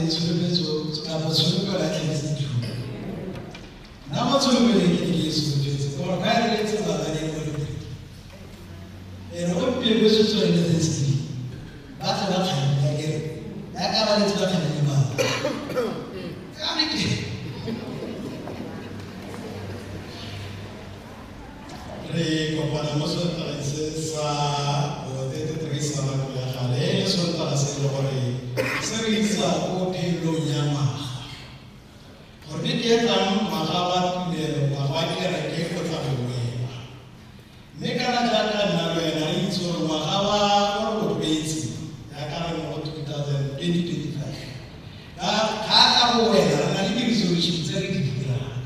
Tsholofetso kapa tsholofelo ya tlhagisa dithuto. Nna mo tsholofelo ke ne ke e solofetse gore ka re letse maabane mo retreat. Ene gompieno setse re le Thanksgiving. Ba tle ba kganne akere. Ya ka ba letse ba kganne maabane. Ka re ke Re kopana mo Sontageng se sa bo 33 sa nako ya gale, e le Sontaga se e le gore se re isa ko phelelong ya ngwaga. Gore beke e tlang ngwaga wa tumelo, ngwaga wa kereke o tla go wela. Mme kana jaaka nna le wena re itse gore ngwaga wa o re rotloetse jaaka re mo go 2025. Ga a tla go wela re na le di-resolution tse re di dirang.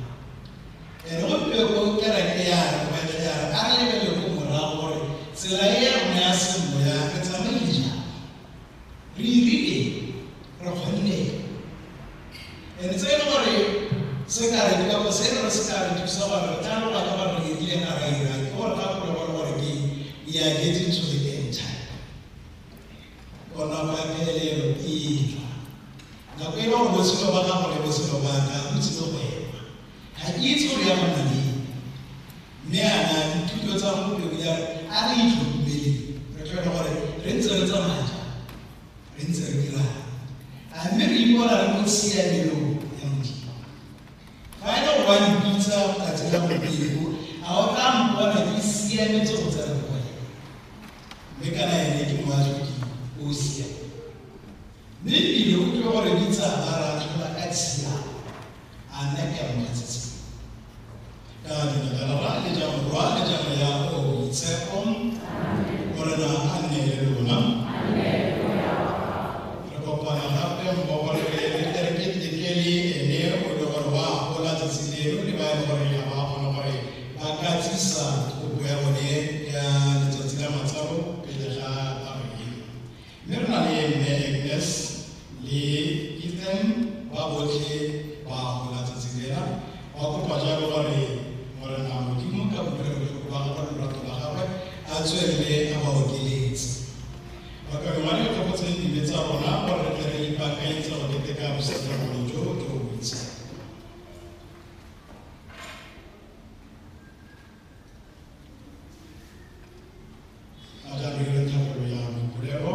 Ene gompieno kereke ya re kgwetlho ya re a re lebelele ko morago gore tsela e ya rona ya semoya re tsamaile jang. Re irile, re kgonne. Ene tse e le gore se ka re kapo se e le gore se ka re thusa gore re tlhaloganye gore re irile ga ra irang ke gore gakologelwe gore ke we are getting to the end time. Ko nako ya phelelo e tla. Nako e le gore botshelo ba gago le botshelo ba ka bo tsile go ema. Ga ke itse gore ya go nna leng. Mme ana dithuto tsa gompieno di a re a re itlhokomeleng re tlhole gore re ntse re tsamaya jang, re ntse re dirang. A mme re ipona re mo tshiamelong ya Modimo. Fa e le gore wa mpitsa tsatsi la gompieno, a o tla mpona ke siametse go tsena mo go wena. Mme kana ene ke moatlhodi o o siameng. Mme ebile o tlile go re bitsa ba re atlhola ka tshiamo. A nna ke amogetse seo. Ka leina la Rra le ja Morwa le ja Moya o o Boitshepo. Morena a nne le lona. Re kopana gape mmogo re tle re keteke le ene o le gore wa gola tsatsi leno le ba e le gore ga ba kgone gore ba ka tsisa kopo ya bone ya letsatsi la matsalo pele ga palo eno. Mme re na le Mme Agnes le Ethan ba botlhe ba gola tsatsi lena. Ba kopa jalo gore Morena Modimo ka bokutlwelobotlhoko ba gagwe le lorato la gagwe a tswelele a ba okeletse. Bakaulengwe le tlhokotseng dibe tsa rona gore re tle re ipaakanyetse go keteka bosakhutlong jo jo bo boitshepo. A jaanong re dire thapelo ya boipolelo.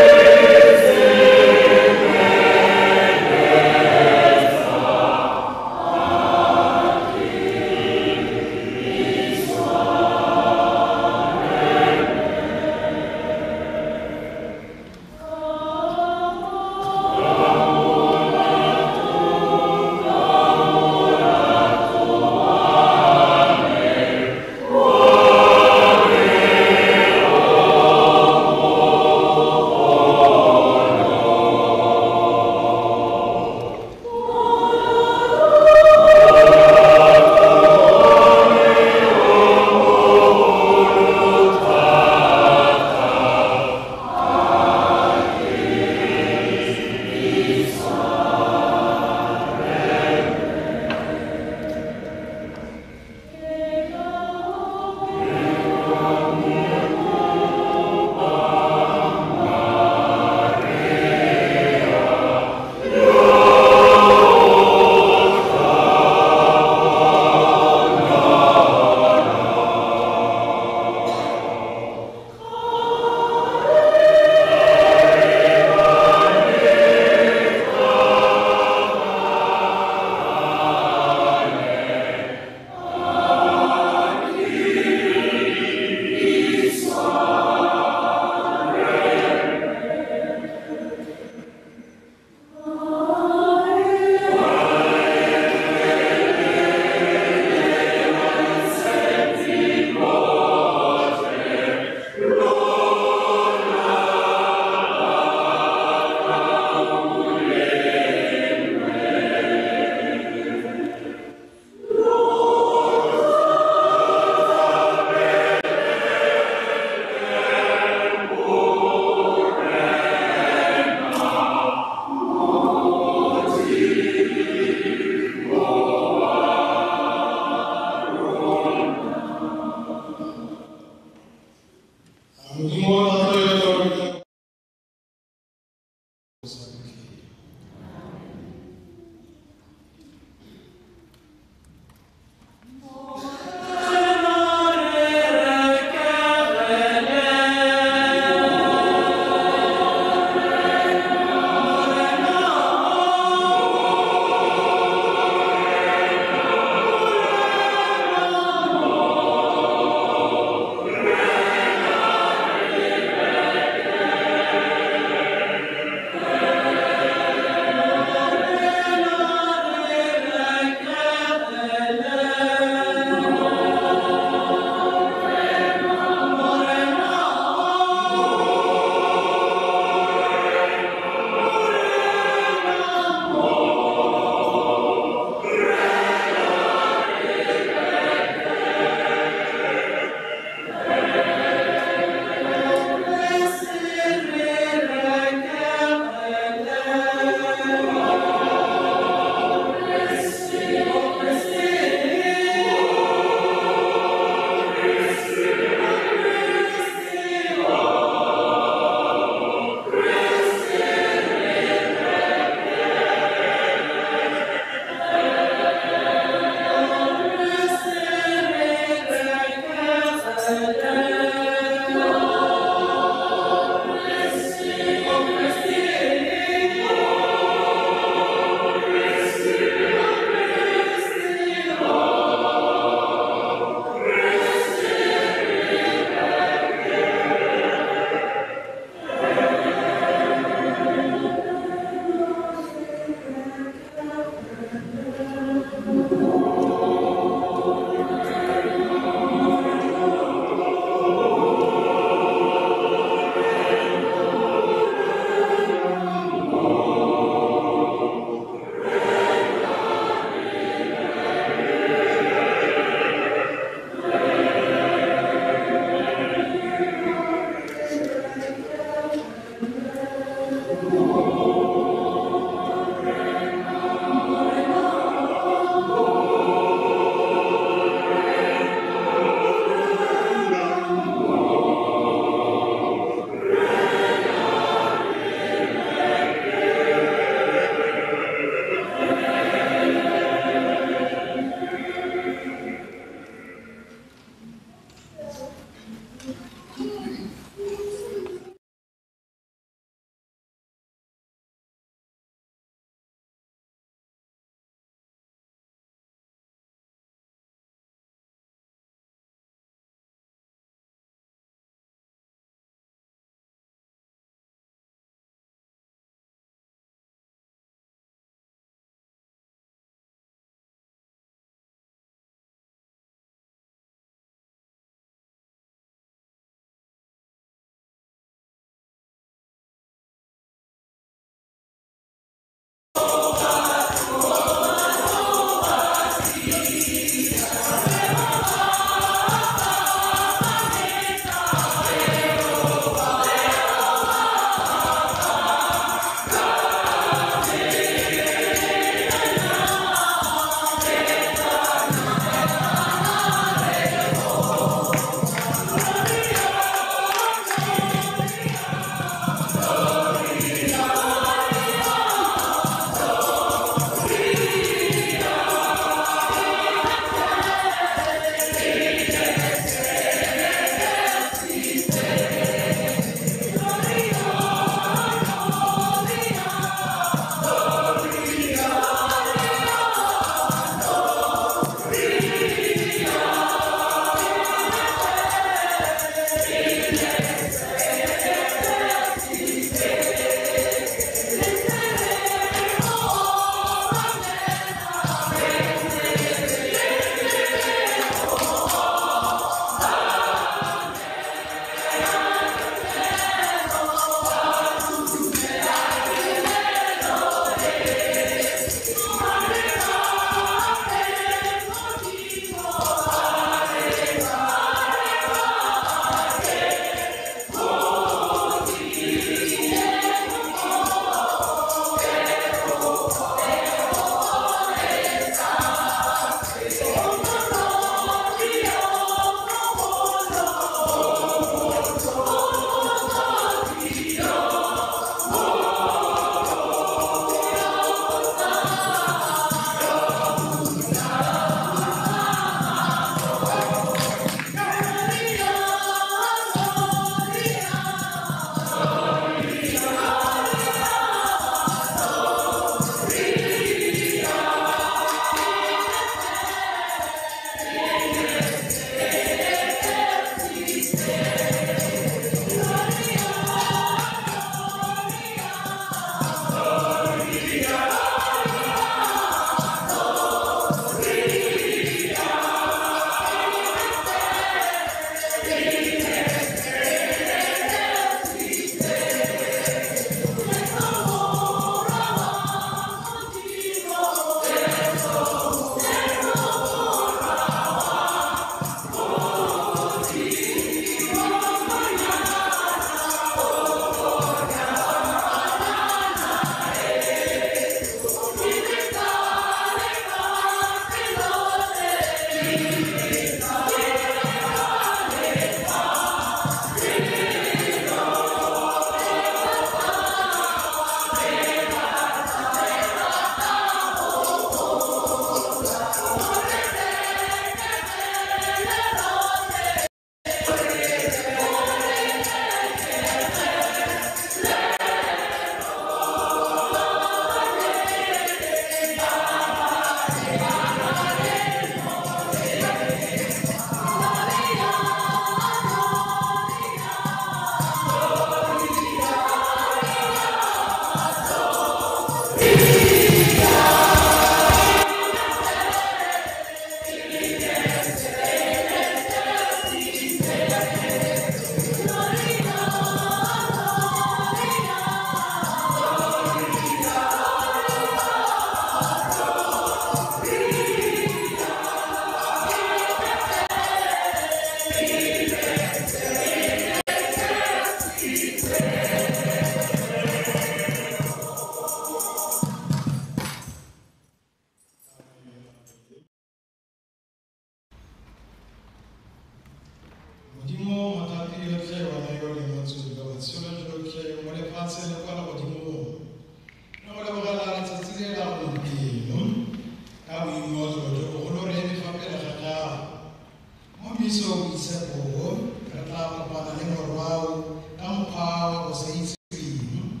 Modisa o boitshepo o, re tla kopana le morwao ka mokgwa wa bosaitseweng,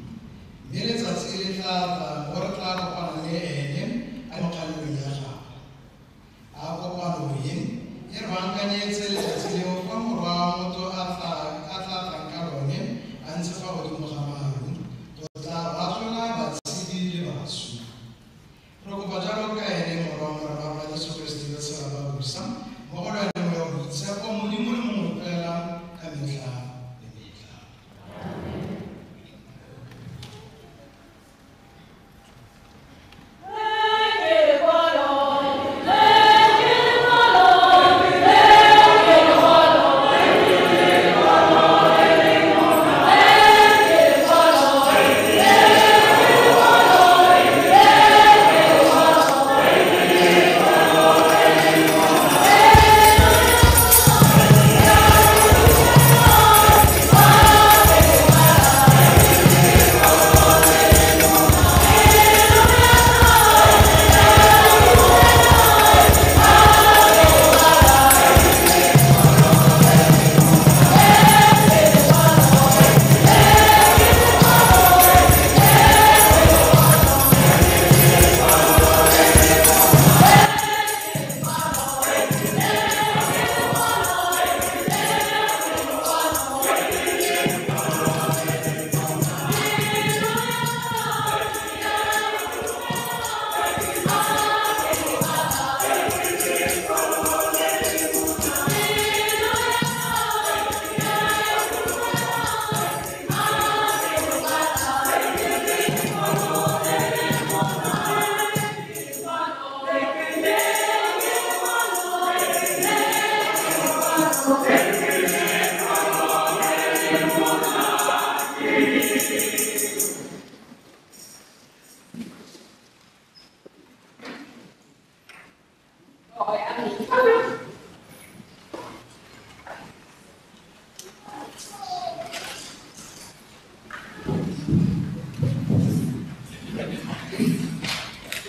mme letsatsi le tla tla mo re tla kopana le ene a mo kganelong ya gagwe. A kopano e e re baakanyetse letsatsi leo fa morwa wa motho a tla tlang ka lone a ntse fa godimo ga maru, go tla ba tlola batshedi le baswi. Re kopa jalo ka ene morwa Morena wa rona Jesu Keresete yo tshela ba busa mmogo le ene Moya o Boitshepo, Modimo le mongwe fela ka metlha le metlha.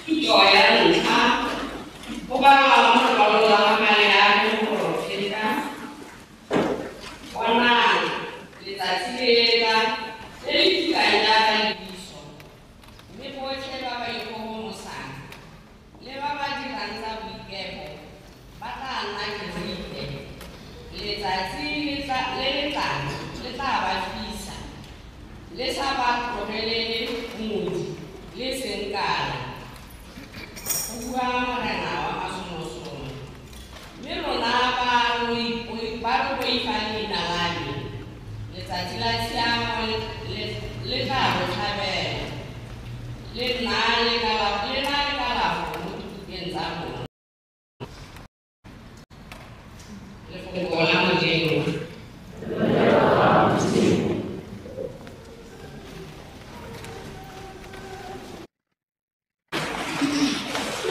Thuto ya ntlha go balwa mo lekwalong la ga Maleaki moporofeta. Bonang, letsatsi le etla le le tukang jaaka lebiso, mme botlhe ba ba ikgogomosang le ba ba dirang tsa boikepo ba tla nna kerite. Letsatsi le le tlang le tla ba fisa, le sa ba tlogelele modi le seng kana, go bua Morena wa masomosomo. Mme lona ba lo boifang leina la me, letsatsi la tshiamo le tla lo tlhabela, le nna le kalafo mo dibukeng tsa lona. Lefoko la Modimo.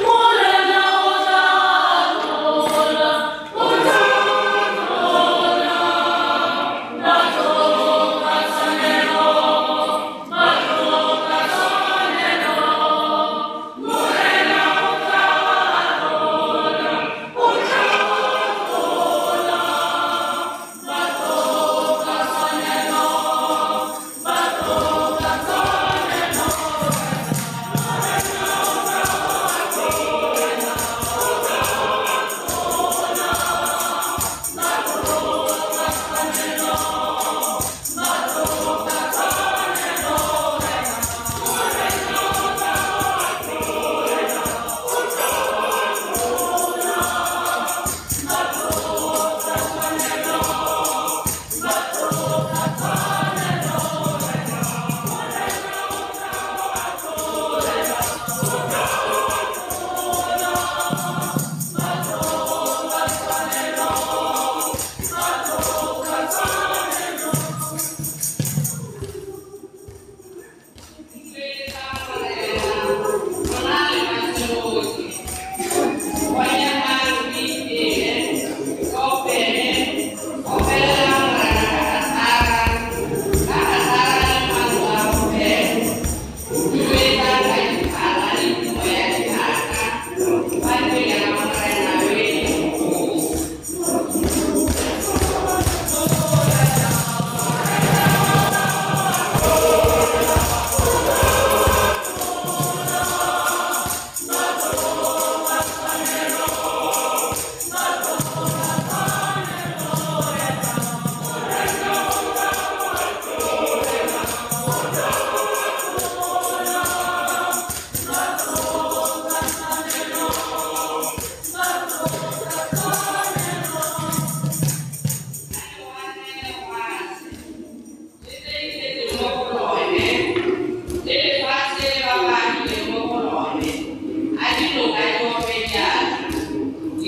Morena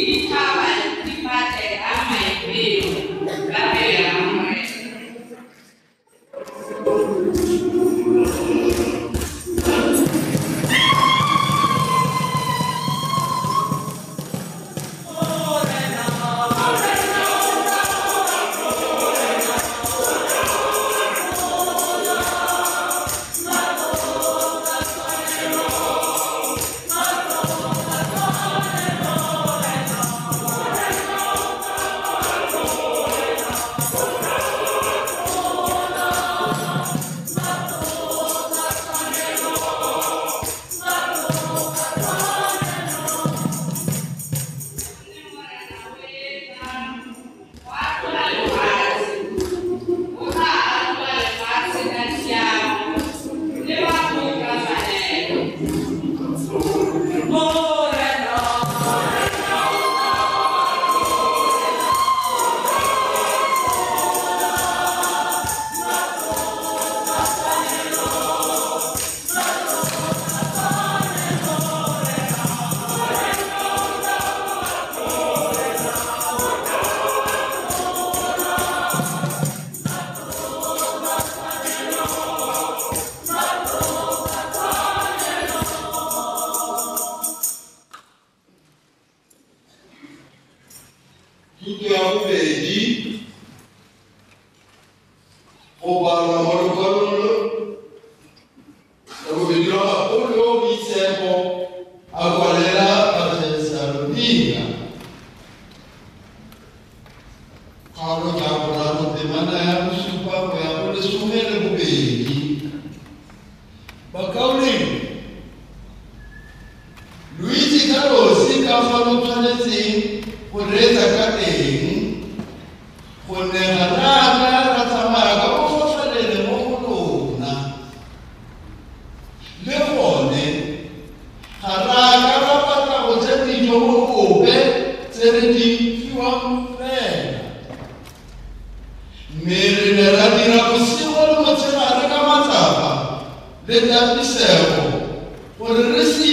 Le dithaba di batle ka maipelo ka pele ga Morena. Thuto ya bobedi, go balwa mo lekwalong la bobedi lwa ga Paulo yo o Boitshepo a kwalela Bathesalonika. Kgaolo ya boraro temana ya bosupa go ya go 12. Bakaulengwe, lo itse ka losi ka fa lo tshwanetseng go reetsa ka teng, gonne ga re a ka ra tsamaya ka bofofalele mo go lona, le gone ga re a ka ra batla go ja dijo mo go ope tse re di fiwang fela, mme re ne ra dira bosigo le motshegare ka matsapa le tapisego gore re se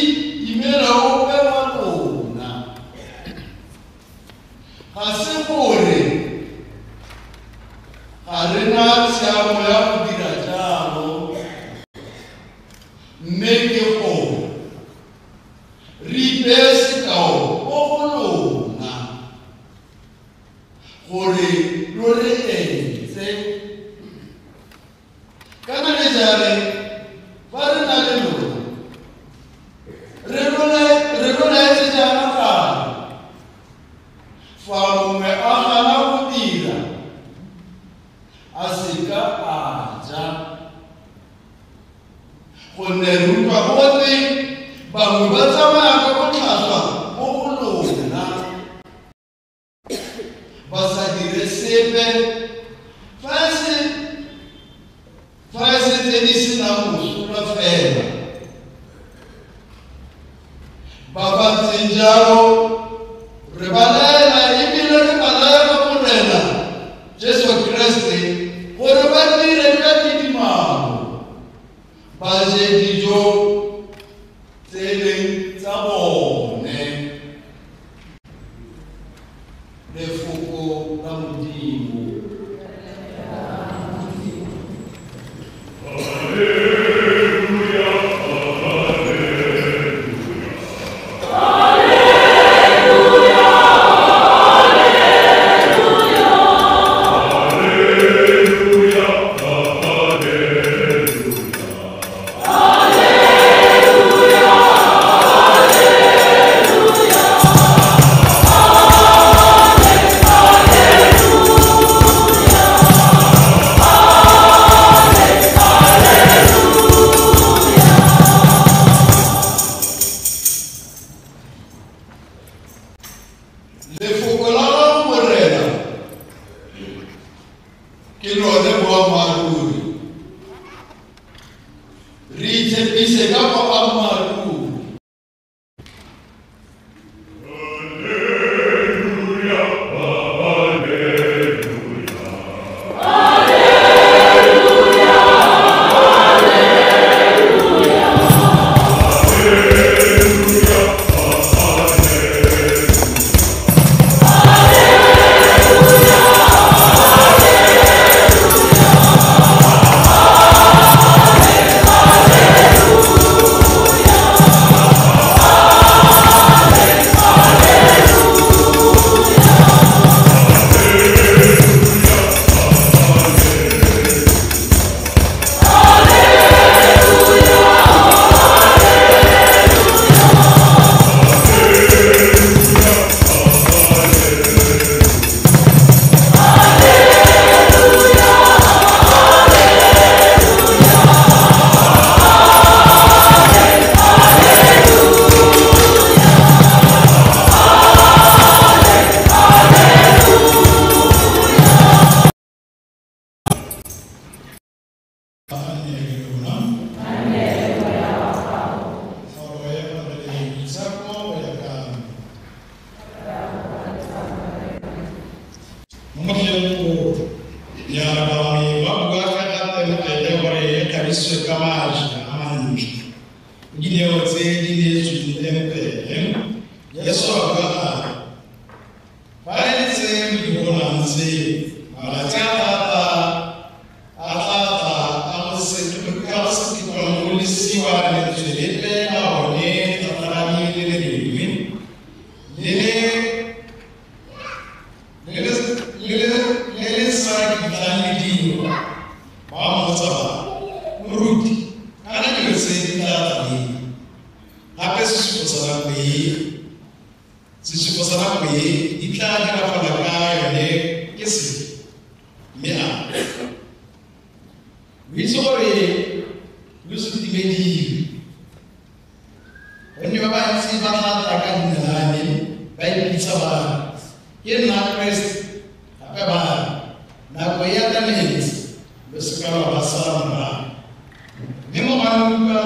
imele ope wa lona. Ga se gore ga re na tshiamo ya go dira jalo, mme ke gore re ipeye sekao mo go lona gore lo re etse. Kana le jale fa re na le lona re lo laetse jaana gale, fa mongwe a gana go dira a seka a ja, gonne re utlwa gote bangwe ba tsamaya ka botlhaswa mo go lona ba sa dire sepe fa e se tse di senang mosola fela. Ba ba ntseng jalo re ba laela ebile re ba laela Morena Jesu Kreste gore ba dire ka tidimalo, ba je dijo tse e leng tsa bone. Lefoko la Modimo. Hallelujah. Motlheng oo ya re bangwe ba bua ka ga tempele gore e kgabisitswe ka majwe a mantle le dineo tse di neetsweng tempele. Jesu a bua a re, fa e le tse lo di bonang tseo, malatsi a tla tla a go se kitlang go lesiwa lentswe lepe la one letlhatlhagane le le lengwe le le sa kitlang le dirwa. Ba mmotsa ba re, Moruti, kana dilo tse di tla tla leng? Gape sesupo sa nako e di tla dirafala ka yone ke sefe? Mme a re, lo itse gore lo se timediwe, gonne ba bantsi ba tla tla ka leina la me, ba ipitsa ba re, ke nna Keresete, gape ba re, nako e atametse, lo se ka lwa ba sala morago. Mme mogang lo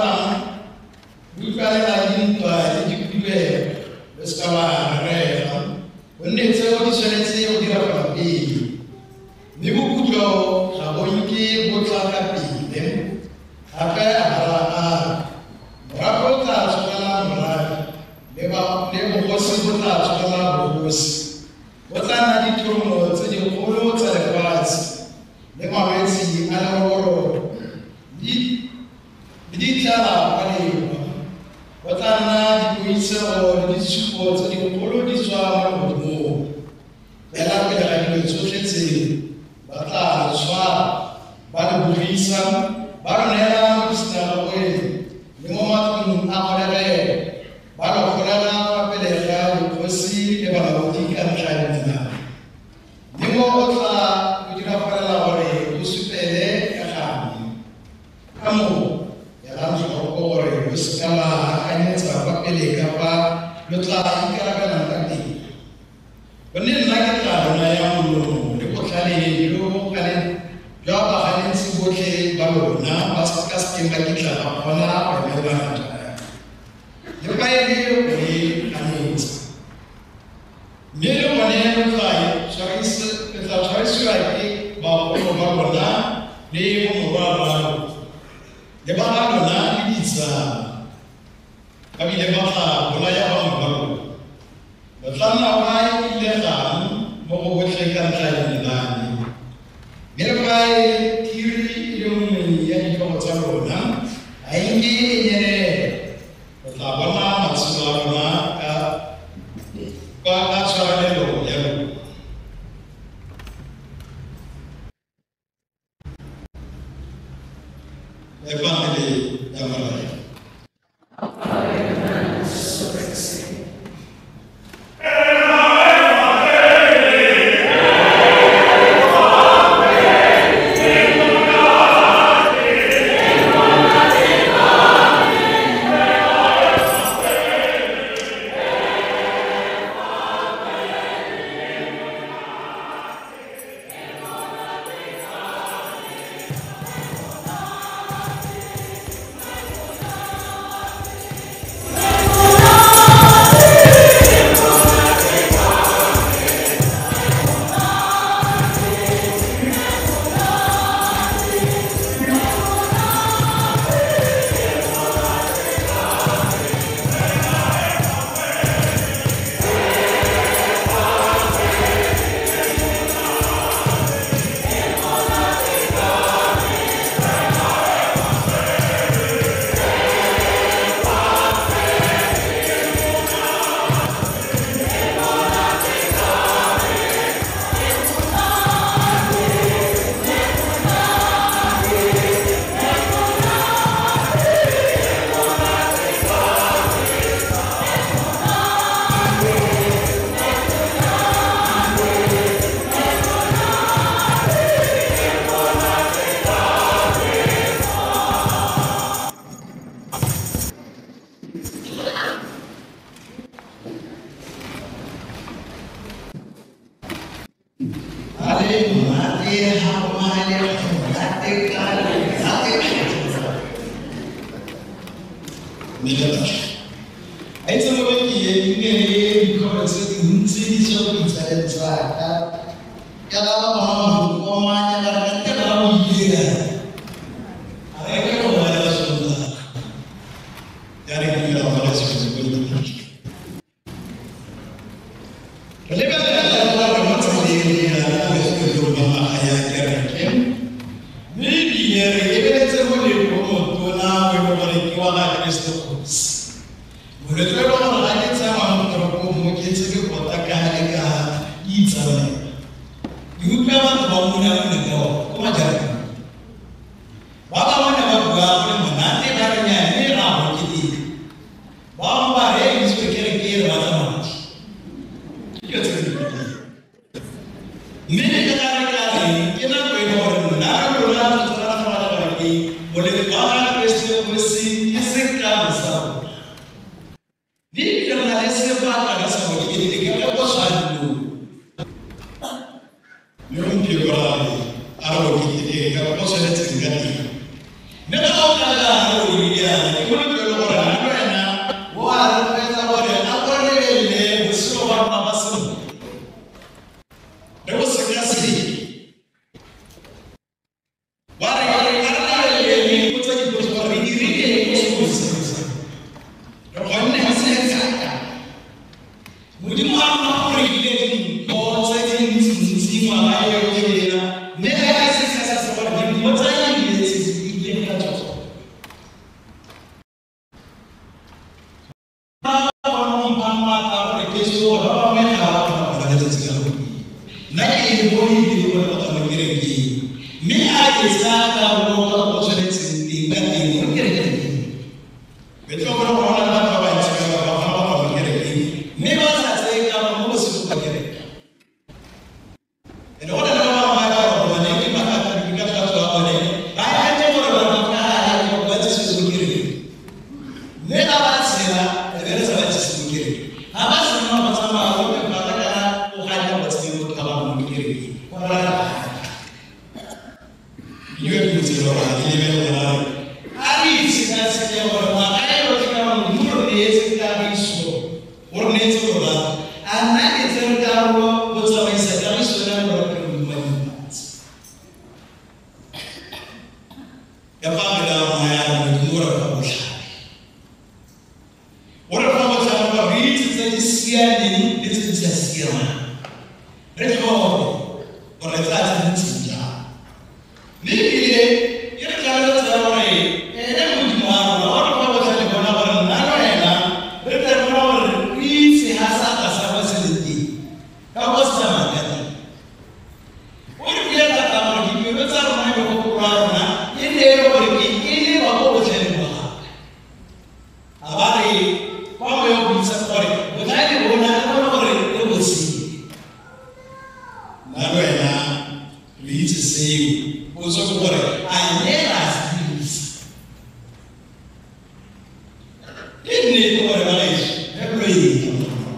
utlwalelang dintwa le dikhuduego, lo se ka lwa rerega, gonne tseo di tshwanetse go dirafala pele. Mme bokhutlo ga bo nke bo tla ka pele. Gape a ba raya a re, morafe o tla tsogela morafe, le bogosi bo tla tsogela bogosi. Go tla nna dithoromo tse dikgolo tsa lefatshe, le malwetse a leroborobo, le ditlala kwa le kwa. Go tla nna dipoitshego le ditshupo tse dikgolo di tswa mo legodimong. Fela pele ga dilo tsotlhe tseo, ba tla lo tshwara, ba lo bogisa, ba lo neela mo disinagogeng le mo matlong a kgolegelo, ba lo golega fa pele ga dikgosi le balaodi ka ntlha ya leina la me. Mme mo go tla go dirafalela gore go supele ka ga me. Ka moo, elang tlhoko gore lo se ka lwa akanyetsa kwa pele ka fa lo tla ikarabelang ka teng. Gonne nna ke tla lo naya molomo le botlhale jwa baganetsi botlhe ba lona ba ka sekeng ba kitla ba kgona go emelana le fa e le go le ganetsa. Mme le gone lo tla tshwarisiwa ke bagolo ba lona le bomorwarrago le ba ga lona le ditsala, ba bile ba tla bolaya bangwe ba lona. Lo tla nna ba ilegang mo go botlhe ka ntlha ya leina la me. Mme le fa e le thiri e le nngwe ya ditlhogo tsa lona ga e nke e nyelela, lo tla bona matshelo a lona ka tshwarelelo ya lona. Efangele ya Morena. Ka ba bona mafoko omanya ba re kante ba o ile kae. A re ke go bala ka Sontaga. Ya re ke dumela go bala sekolo sekolo. Re lebelela gore mo tseleng ya bofelong ba naga ya kereke, mme ebile re lebeletse moletlo o motona o e leng gore ke wa ga Keresete Kgosi. Moletlo e leng gore ga ke tsamaya mo toropong mo ke ntse ke pota ka le ka ke itsamaela. Ke utlwa batho ba mona-mona ka ona ko majarateng. Ba bangwe ne ba bua go le monate ba re nnyaa mme re a go keteka. Ba bangwe ba re itse kereke e re batla madi. Ke dilo tse di utlwileng. Mme ne ke tla re ka reng ke nako e le gore nna le lona re tshwanela go rata gore ke moletlo wa ga Keresete Kgosi ke sekao sa rona. Mme ebile re na le sebaka sa go keteka ke go tshwanelong. Mme gompieno ra re a re go keteke ka go tshwanetseng ka teng. Mme ga o tla ka re o lebile yana, ke moletlo e le gore nna le wena o a rotloetsa gore a ko lebelele botshelo ba rona ba semoya. Re bo sekaseke. Ba re a re lebelele dipotso dipotso gore re dirile eng mo sekolong se. Re kgonne go se etsa. Modimo wa rona o re file dimpho tse dintsintsi ngwaga e yotlhe ena, mme ga ke se se se gore dimpho tsa eng tse di ileng ka tsona. Ba bona go mpha maatla gore ke tsoge, ba bangwe ga ba kgona go bona letsatsi la gompieno. Nna ke e bone ebile ke bone go tswa mo kerekeng. Mme a ke tsaya karolo ka go tshwanetseng teng ka teng mo kerekeng. Ke tlo bona gore go na le batho ba bantsi ba ba kgona go tswa mo kerekeng, mme ba sa tseye karolo mo botshelong ba kereke. And go na le ba bangwe ba ba bone ke Makatoliki ka tlhatso ya bone, ba akantse gore batho ba ka gare ba tsisiwe mo kerekeng. Mme ga ba tshela, e be re sa ba tsise mo kerekeng. Ga ba sena go tsamaya go ba ka go ganya go tsenya motho ga ba mo kerekeng. Go raya Dijo ke tse di gore ga di lebelela ra re a re itshekatsheke gore ngwaga e yotlhe ka Modimo re neetse kagiso, o re neetse lorato. A nna ke tsere karolo go tsamaisa kagiso ena le lorato le Modimo wa lefatshe. Ka fa re la rona ya re Modimo o re fa botlhale. O re fa botlhale gore re itse tse di siameng le tse di sa siamang. Re tlhoke gore re tsaya tse di ntseng jang. Mme ebile e re tlaleletsa gore ene Modimo wa rona o re fa botlhale bona gore nna le wena re tle re bone gore o itse ha seatla sa gagwe se le teng, ka go se tsamaya ka teng. O re file thata gore dipelo tsa rona le megopolo ya rona e nne e le gore ke e leba ko botlhaleng ba gagwe. A ba re kwa moya o bitsa gore botlhale bona re bone gore re bo tshele. Nna le wena re itse seo, potso ke gore a mme ra se dirisa. Ke nnete gore ba gaetsho phelelo e tla mo rona.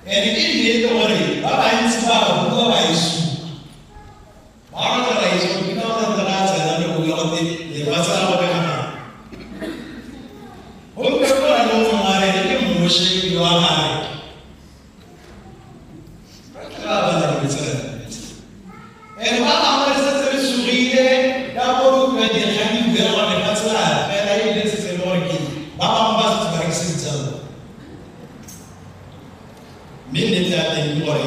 And ke nnete gore ba bantsi ba bua ba e supa. Ba rata ra itse gore ke ka gore re a tsena le go bua gote lefatshe la go bega nako. Gomme go na le mongwe a re ke Moshe yo a gare. Re tla bala dilo tse re di. And ba bangwe re setse re tsogile ka go utlwa dikgang di bua gore lefatshe la fela ebile setse e le gore ke ba bangwe ba setse ba rekisa ditsala. Mme nnete ya teng ke gore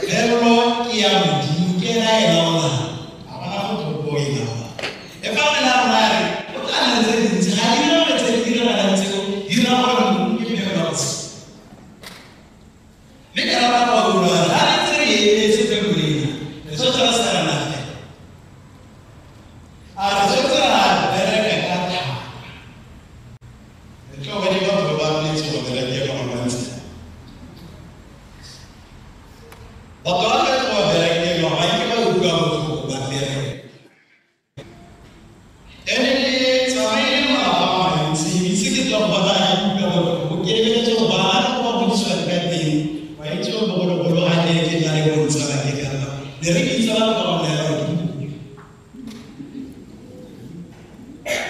phelelo ke ya Modimo, ke ena a e laolang. Ga gona motho ope o e laolang. E fa re la rona re o tla nna le tse dintsi, ga di dire tse di diragalang tseo, di dira gore Modimo ke phelelo ya botshelo. Mme ke rata go bua gore ga re ntse re emetse phelelo ena, re tshwanetse ra se ka ra nna fela. A re tshwanetse ra bereka ka thata. Re tlo ba di batho ba ba tletse go bereka ba bantsi. Batho ba tletse go bereka ba nke ba utlwa botlhoko ba bereka. Ene ke tsamaile malapa a mantsi, itse ke tla bona ke utlwa botlhoko, ke lebeletse gore bana go ba godisiwa ka teng. Wa itse gore bogologolo ga ne ke tla re bontsha ba ke ka ba. Ne re bitsa batho ba ba bolela gore ke dinku.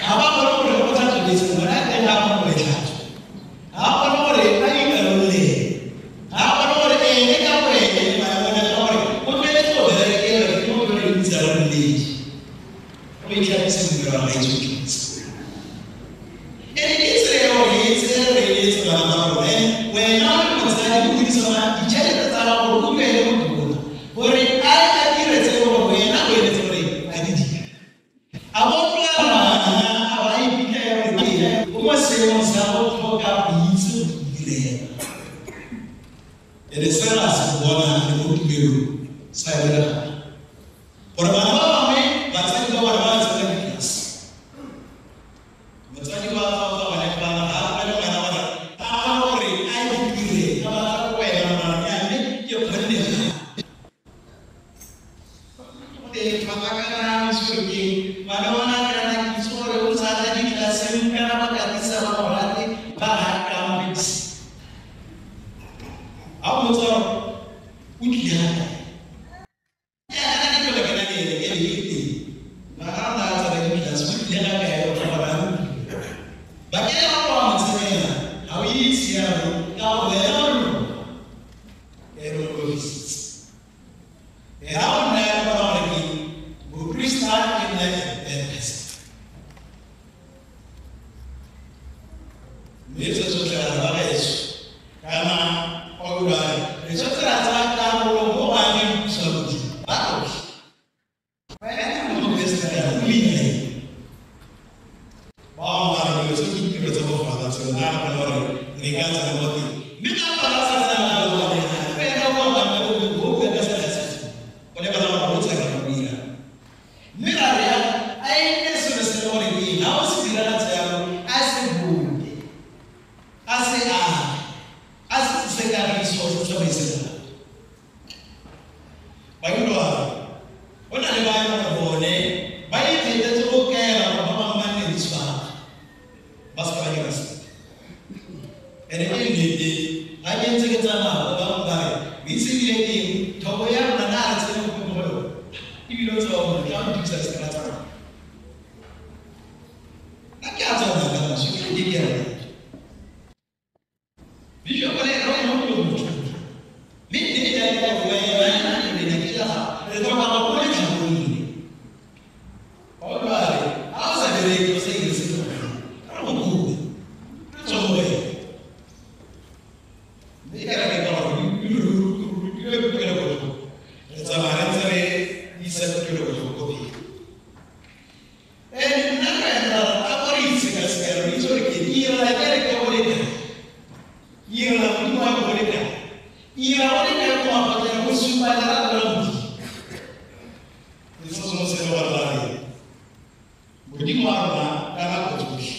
Ga ba kgone gore go tlhatswe bese, ngwana a teng ga a kgone go e tlhatswa. Ga a kgone gore a ikarolele. Ga a kgone gore ene ka bo ene dirisa ditšhelete tsa gago gore o duele motho gore a dire tse e gore wena o eletse gore a di dire. A bo tlola ngwana a ba iphitlhela gore o mo seemong sa go tlhoka go itse go itirela. Ene se ra se bona le mo tumelong sa diragala gore bana ba bangwe batsadi ba bona ba tsena ditlelase. Motsadi wa gago ka bone bana ga a le ngwana gore a kgone gore a itire ka batla go wena ngwana ya mme ke kgonne jang. Bana bona kana kitso gore o sa tla ditlelaseng kana ba katisa ba go rate ba ga campus. A o motsa gore o tlile ga kae? Ya kana ke tlhola ke na le ene ke le teng. Mara ga a tsena ditlelase o tlile ga kae o tla ba ba ke ba kwa motsenela ga o itse yalo ka go wena o ene o ofisitse. E ga o nna ya bona gore ke moprista ke nna best. Mme se tsotlhe bana ba gaetsho kana Paulo a re re tshwanetse ra tsaya karolo mo go ageng puso ya Modimo ba tlotlhe. Wena moprista kana o ineele. Ba bangwe ba re dilo tse ke ditiro tsa bofata tseo nna ke bona gore re ka tsena mo teng. Mme ka fa ba sa tsena mo go yone wena o ba bangwe o bua ka sela se go lebala gore o tsena go dira. Mme ra re a e nne selo se le gore ke eng ga o se diragatse jalo a se bone a se age a se tlise kagiso se tsamaise lelapa. Bajuda go na le ba e leng bone ba iphetetse go kaela gore ba bangwe ba nne le tshwara ba se ka ba dira sepe. Ene ke nnete ga ke ntse ke tsamaya ba bangwe ba re o itse ebile ke eng thoko ya rona na re tsene go mo go yone ebile o tseba gore tla mo thusa se ka tsamaya. Nna ke a tsamaya ka maso ke re ke rona. Bishop le ena o mo motho. Mme nnete ya ka gore wena le nna ke la gago re tlhoka go le tlhabolole. Paulo a re ga o sa bereke o sa dire sepe re go kope re tswe go wena. Mme ke re ka gore re kutlwelobotlhoko re tsamaya re ntse re isa kutlwelobotlhoko ko pele. And nna ka ena a ko re itshekatsheka re itse gore ke ira kereke go le kae. Ira Modimo wa go le kae. Ira go le kae ko maphatleng go supa lerato la Modimo. Le se sengwe se le gore ra re Modimo wa rona ka nako tsotlhe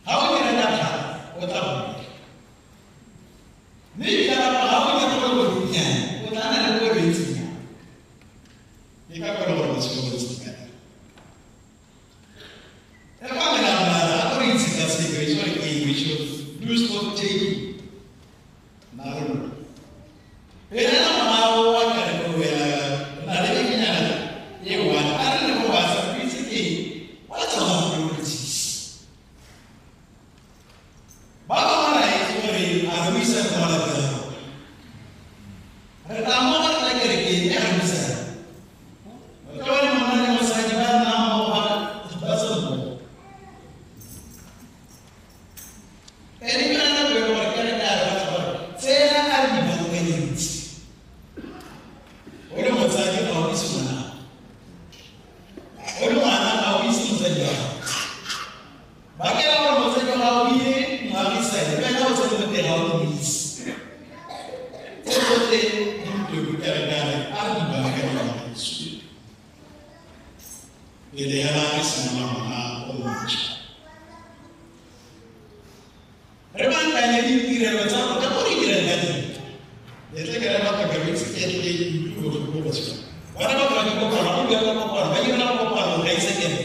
ga o dira ka thata o tla go dira. Mme ebile gape ga o dira go le bonnyane o tla nna le poelo e ntsinyana. Ke ka kwela gore botshelo bo ntse ka teng. Re fa melao a ko re itshekatsheke re itse gore ke eng we should do stock taking. Narolo. Wena mama wa ka re go wela na le bekenyana e one a re le go batla o itse ke eng what's our priorities? Ba bangwe ra itse gore a re buisane ka malapeng a rona. Re tla mo re tla kerekeng e re buisane. Ke bone monna le mosadi ba nna mmogo ba se mmogo. Ene ke yone nako e le gore kereke a re batla gore tsela a re di baakanyetse. O le motsadi ga o itse ngwana, o le ngwana ga o itse motsadi wa gago. Ba kela gore motsadi wa gago o ile moagisane, le wena o tsene mo teng ga o mo itse. Tse tsotlhe di utlwe kereke a re a re di baakanye bagaetsho. Pele hela re simolola ngwaga o montšhwa. Re baakanye ditirelo tsa rona ka mo re dirang ka teng. Letle ke re batho ke re itse ke tle ke utlwe botlhoko botshelo. Bona batho ba dikopano, go bua ka kopano, ba dira kopano ga ise kereke.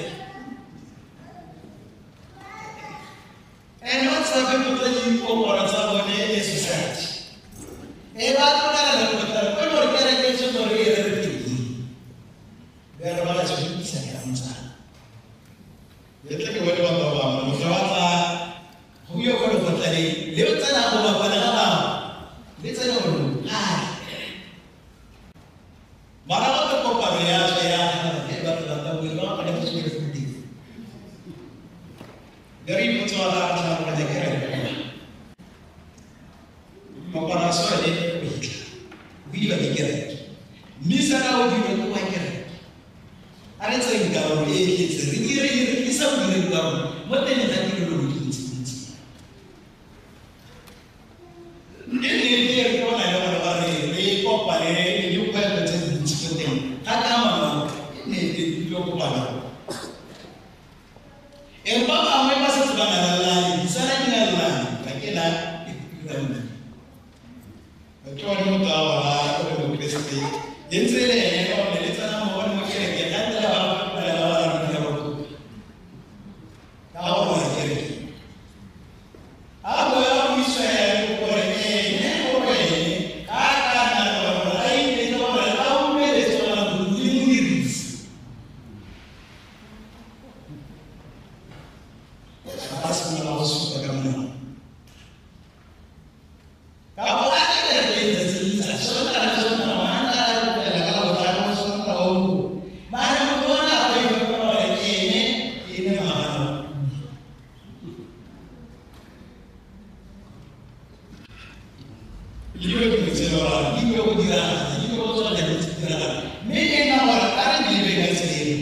And ba tshabe tota dikopano tsa bone e society. E ba tlogela le go tla ko gore kereke e tshwanetse gore e re re teng. Be re ba re tshwanetse ka motsana. Letle ke bone batho ba bangwe motho ba tla go bua ko lekgotleng le o tsena go bapala ga bangwe le tsena go gae. Mara batho kopano ya tswa ya e batho ba tla bua ba ba le go bidiwa ke kereke. Mmisa ka o dirwa ke wa kereke. A re tseyeng karolo e e tletseng, re dire re tlisa bodiredi ba rona mo teng ga tirelo lo dintsintsi. E nnete re bona le gore ba re re kopane le dikgwetlho tse dintsi ko teng ga kamano e nnete di tlo kopana. E ba bangwe ba setse ba ngalelane, ditsala di ngalelane, ga ke na e dirang. Ke one motho a bona o le mokeresete e ntse le ene ka gonne le tsena mmogo le mo kerekeng ga ntse le ba ba ba ba rutile ba botoka ka gore wa kereke. A boela go iswa gore ene o go ene a ka nna le gore a iteke gore a utlweletse gona le modirisi. Ba simolola go supa ka monwana. Ka bo a kereke letsatsi le letsatsi, Sontaga le Sontaga, Mantaga le kopela ka Labotlhano, Sontaga o bua. Mare motho o ne a go ipona gore ene e ne magano. Le dilo dingwe tse e leng gore di tlile go diragala, di tlile go tswelela di ntse di diragala. Mme e nna gore a re di lebe ka tsela eno.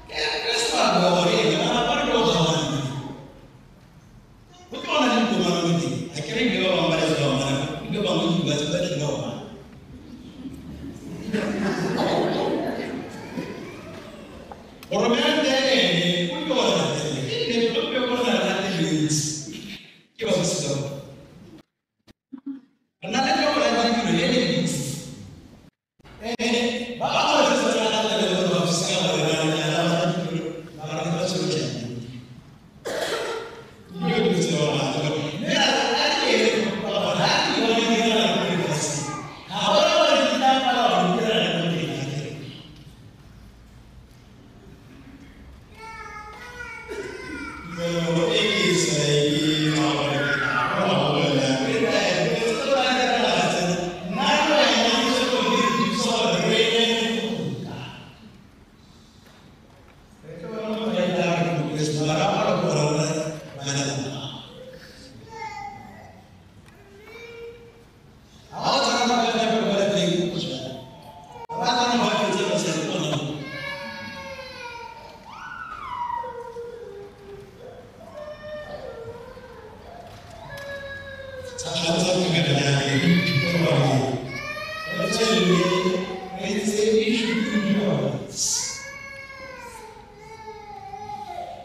Keresete a bua gore ene malapa re tlo kgaogana. Go tlo go na le dikomano mo teng. A kere ebile ba bangwe ba le ba bangwe, ebile ba bangwe ba ba tlile go omana. Goromente ene o tlile go re gatelela. E nnete go tlile go re gatelela ntsi. Ke ba bosika bo. Re na le tlhoko la ditiro le le ntsi. Ene ba ba re setse ba gatelela gore ba bosika gore ba re nyala ba ditiro ba re ba tshwere jang. Dilo dingwe tse e leng gore ga di Mme a re ere go kopa gore ha di bone di diragala mo lefatsheng. Ga gona gore di tla pala gore di diragale mo teng ga kereke. Tumelo e ke e tshwae ke gore ke tla kgona go bolela Re tla e re tse ba diragala tsena. Nna le wena re tshwanetse go di thusa gore re ene go ruta. Re tlo bona motho a itaya gore ke mokeresete, mara a kgona go rera bana ba gagwe. Ha o tsena ka kwa kwa lapeng o tswa. Ba tsena ba fetsa motshegare ke ona mo. Tsa tsa tumelo ya me e nthuta gore re tswelele re ntse re itshupa.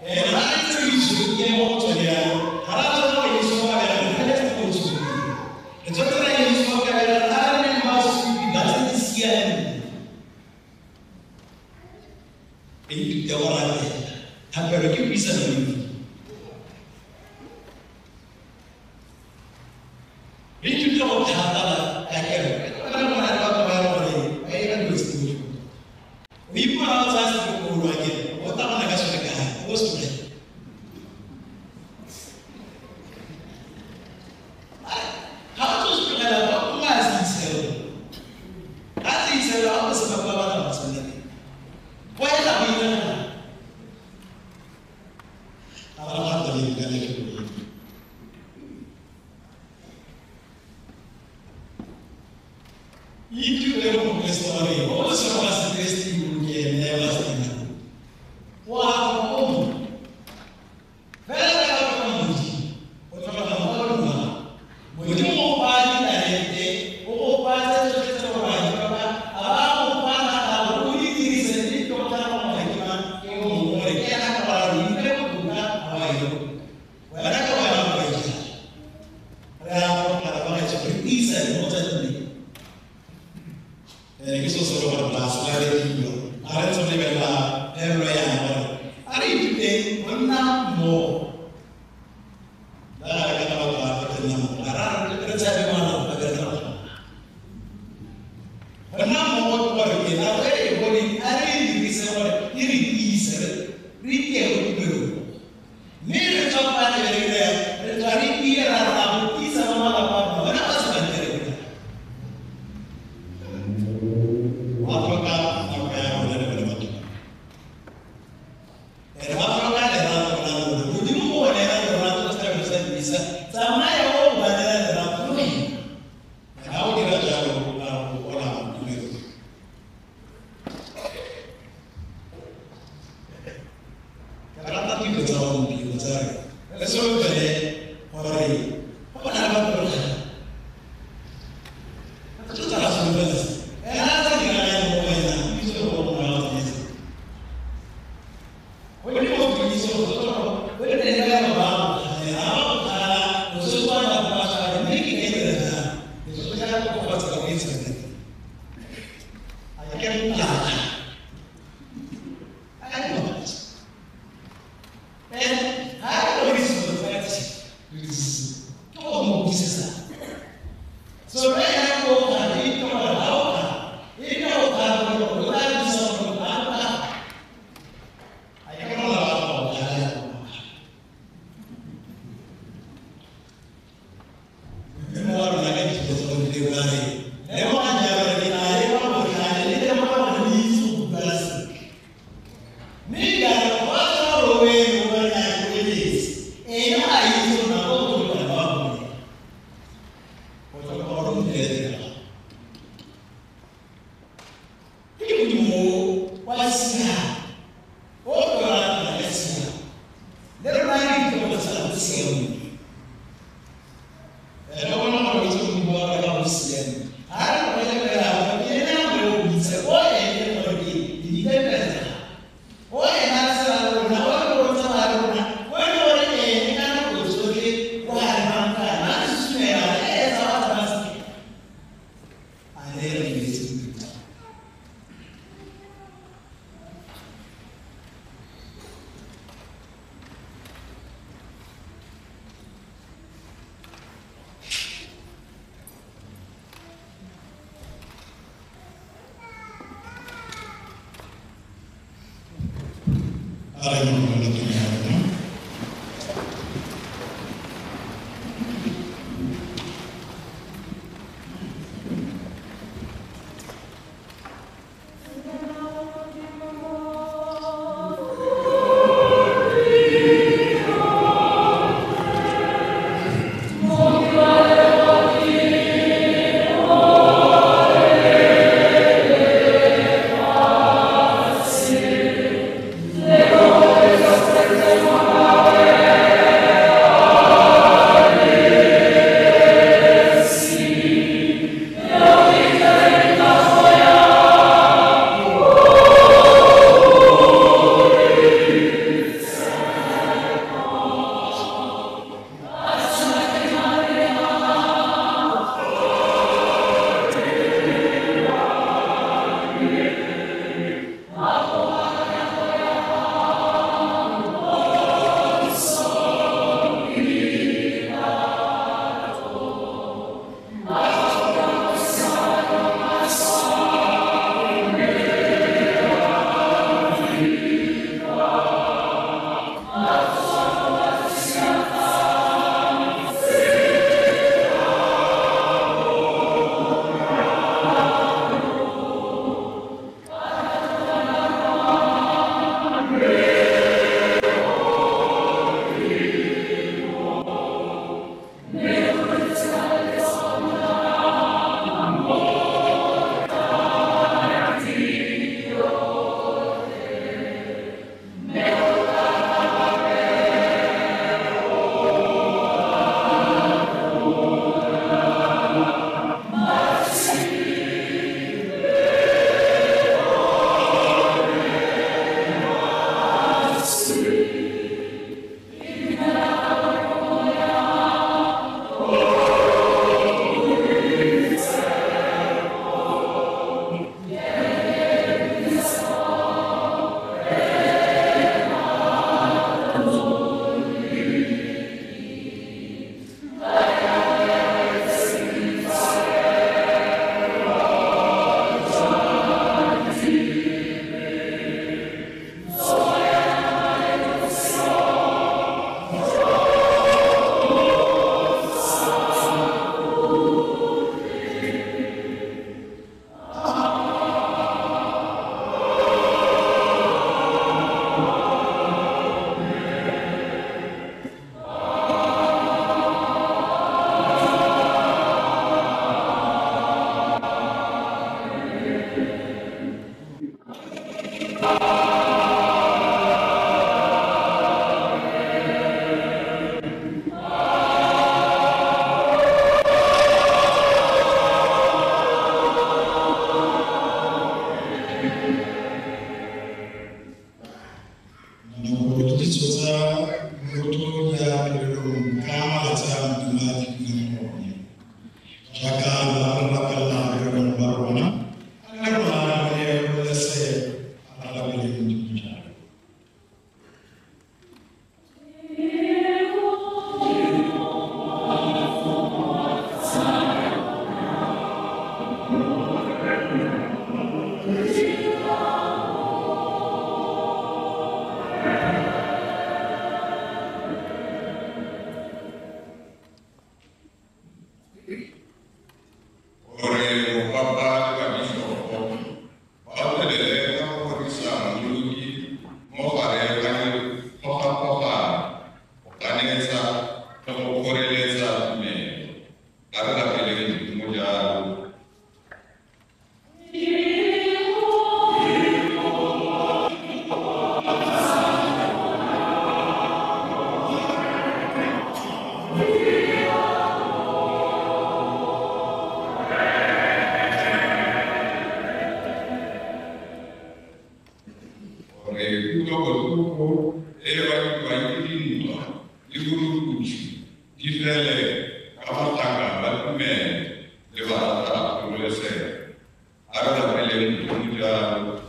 Re ha re ntse re itshupile mo go tsone jalo, ga re a tshwanela go itshokabela, re tshwanetse go itshupile. Re tshwanetse ra itshokabela, a re neng basupi ba tse di siameng. Re ithute go rapela. Thapelo ke puisano le Modimo. Re ithute go thapela ka kereke. Re le gona le batho ba e leng gore ba ira dilo tse di botlhoko. O ipona o tsaya sekolo a kere, o tla bona ka sone ka gae, o se tlogele. Ga o tlo se tlogela, ba gongwe a se itshela. A se itshela, ga o se ba ba batla go tshwanela teng. Go etla go iragala. Ga re gatelele ka lefelo leo. Ithute go mokeresete gore o se wa sekeresete ke ene wa se Wa go mo. Fela ka go Modimo, o tlhoka go go lwa. Modimo o fa ditalente, o go fa tse tsotlhe tse o di tlhokang, a ba go fa thata gore o di dirise mme di tlo tla go ngwe ke mang, ke o mongwe gore ke ena ka gore o iphe botoka ga wa e loka. Wena ka wena o ka ijala. Re a kopana ba gaetsho, re tiisane mo tsatsing le. Ene ke selo se e leng gore la se lalediwa. A re ntse re lebelela phelelo yana gore a re ithuteng go nna mmogo. Nna ga re ka batho ba re nna mmogo. Ga re tshabe ngwana ba bereka go tshwana. Go nna mmogo ke gore ke nako e e boneng a re e dirise gore e re tiise, re tie go tumelong. Mme re tswa fa re re re tswa re tie ra ra go tiisa ba malapa a rona, bona ba se ba ntere. Ba tlhoka nako ya rona le bone batho. Re ba tlhoka lerato la rona. Modimo o neela lerato ka setlhabelo sa Mmisa. Tsamaya o ba neela lerato le wena. Ga o dira jalo, o Lord, kgololesego. A re rapeleng Modimo jalo.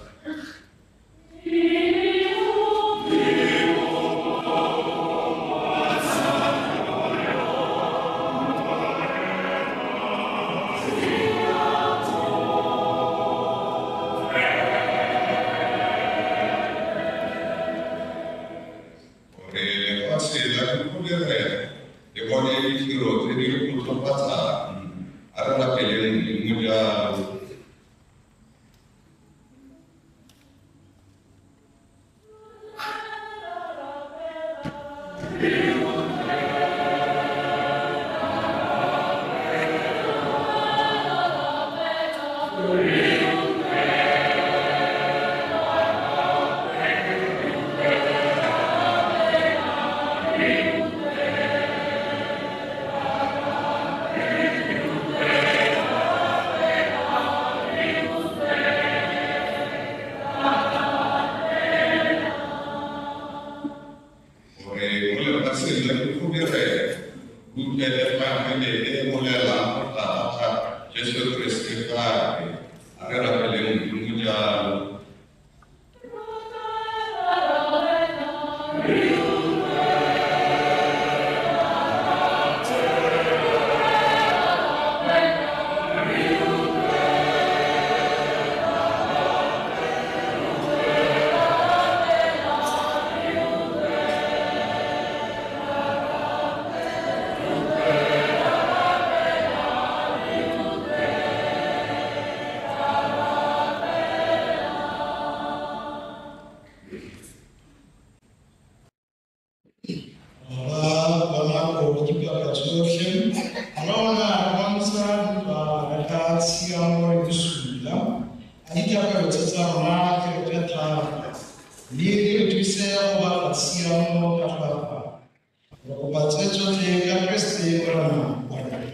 Gore lefatshe la dikgolegelo le bone ditiro tse di kgotsofatsang. A re rapeleng Modimo jalo. Gore mo lefatsheng la dikgolegelo go utlwele efangele e e bolelang go tla ga Jesu Keresete gape. A re rapeleng Modimo jalo. Ba bona go dipaka tsotlhe, a ona a bontsha ntwa ka tshiamo le bosula. A dithapelo tse tsa rona di re fe thata, mme di re thuse go batla tshiamo ka tlhoafalo. Re kopa tse tsotlhe ka Keresete Morena wa rona.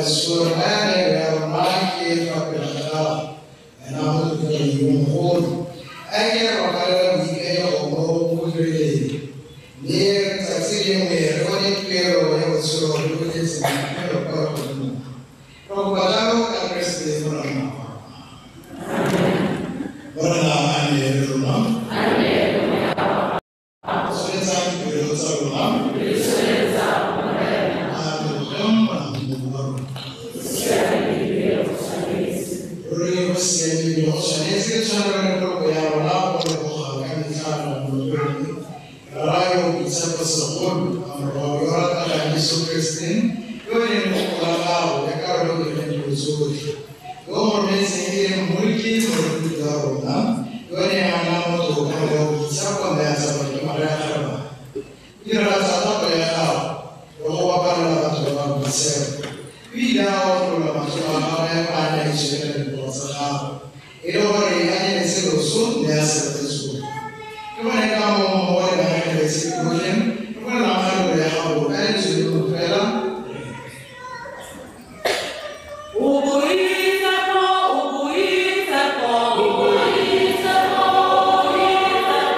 Bagaetsho, re naya neelo ya rona ke fa pele ga gago, wena Motlotlo yo mogolo. A ke re rokalela boikaego mo go direleng, mme letsatsi lengwe re bone tuelo ya botshelo jo bo tletseng boitumelo kwa legodimong. Re kopa jalo ka Keresete Morena wa rona. Morena a nne le lona. Tsholetsang dipelo tsa lona. A re lebogeng Morena Modimo wa rona. Ruri go siame ebile go tshwanetse ke tshwanelo le poloko ya rona go leboga ka metlha le Rara yo o boitshepo segolo, a Morwa yo o rategang Jesu Keresete, yo e leng lefoko la gago le karolo e dirileng dilo tsotlhe, yo o mo rometseng e leng Mmoloki le Morekolodi wa rona, yo o neng a nna motho ka moya o boitshepo mme a tsalwa ke Maria Kgarebane. O diragatsa thato ya gago le go babalela batho ba ba boitshepo. O ile a otlolola matsogo a gagwe fa a ne a itshokela dipogo tsa gagwe, e le gore a nyeletse loso mme a sireletse tsogo. Ke gone ka moo mmogo le baengele baitshepi botlhe re bolelang kgalalelo ya gago ka lentswe le lengwe fela re re. O boitshepo, o boitshepo, o boitshepo, o boitshepo,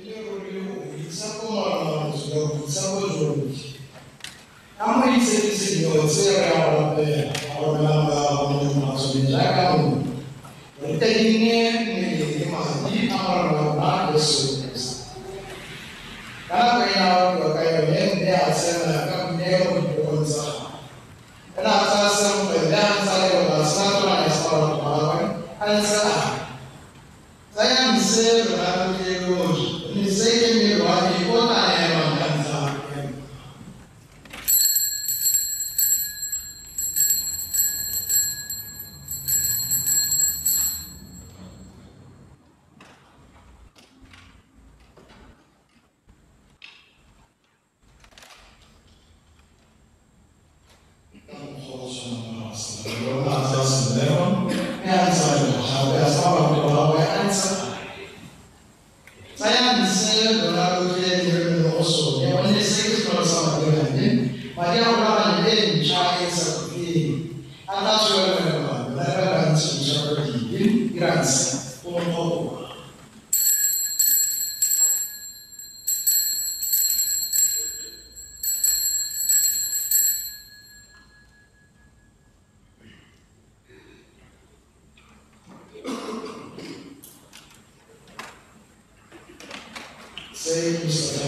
E le ruri o boitshepo Morena wa motho yo o boitshepo jotlhe. Ka mo ditshekiseng tse re a go rapela, a romela moya wa gago mo lefatsheng jaaka mollo, re tadime mmele le madi a Morena wa rona Jesu Keresete. Ka nako e ne a okiwa ka yone mme a tsena ka boineelo mo dipokong tsa gagwe. O ne a tsaya senkgwe mme a ntse a leboga a sena tlolanya sa barutwa ba gagwe, a ntse a re, Tsayang se lona lotlhe lo je, gonne se ke mmele wa me o tla neelwang ka ntlha ya lona. Ka mokgwa o tshwanang morago ga selalelo, o ne a tsaya senwelo, mme a ntse a leboga gape a se fa barutwa ba gagwe a ntse a re, Tsayang se lona lotlhe mme lo nwe mo go sone, gonne se ke senwelo sa madi a me, madi a kgolagano Frans Omo. Say, Mr.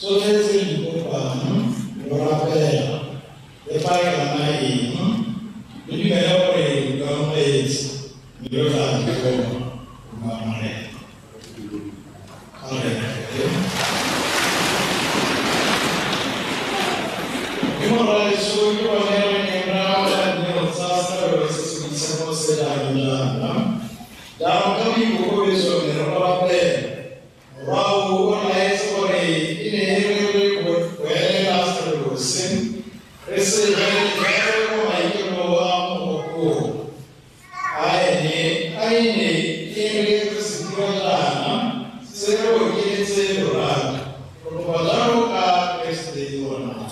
Tsotlhe tse di kopang lo rapela le fa e ka nna eng, le dumele gore lo amogetse, mme lo tla di bona, go bua Morena. Amen. Ke morraetsho ke bone re neng ra amogela dineo tsa setlhabelo se se boitshepo se jaanong jaana. Jaanong ka boikokobetso ne re go rapela. Morwao o laetse gore e ne e re re boelela setlhabelo se, re se jale mo maitlhomo a mogopolo. A ene a e ne e re re se dira jaana, se re okeletse lorato. Re kopa jalo ka Keresete Morena.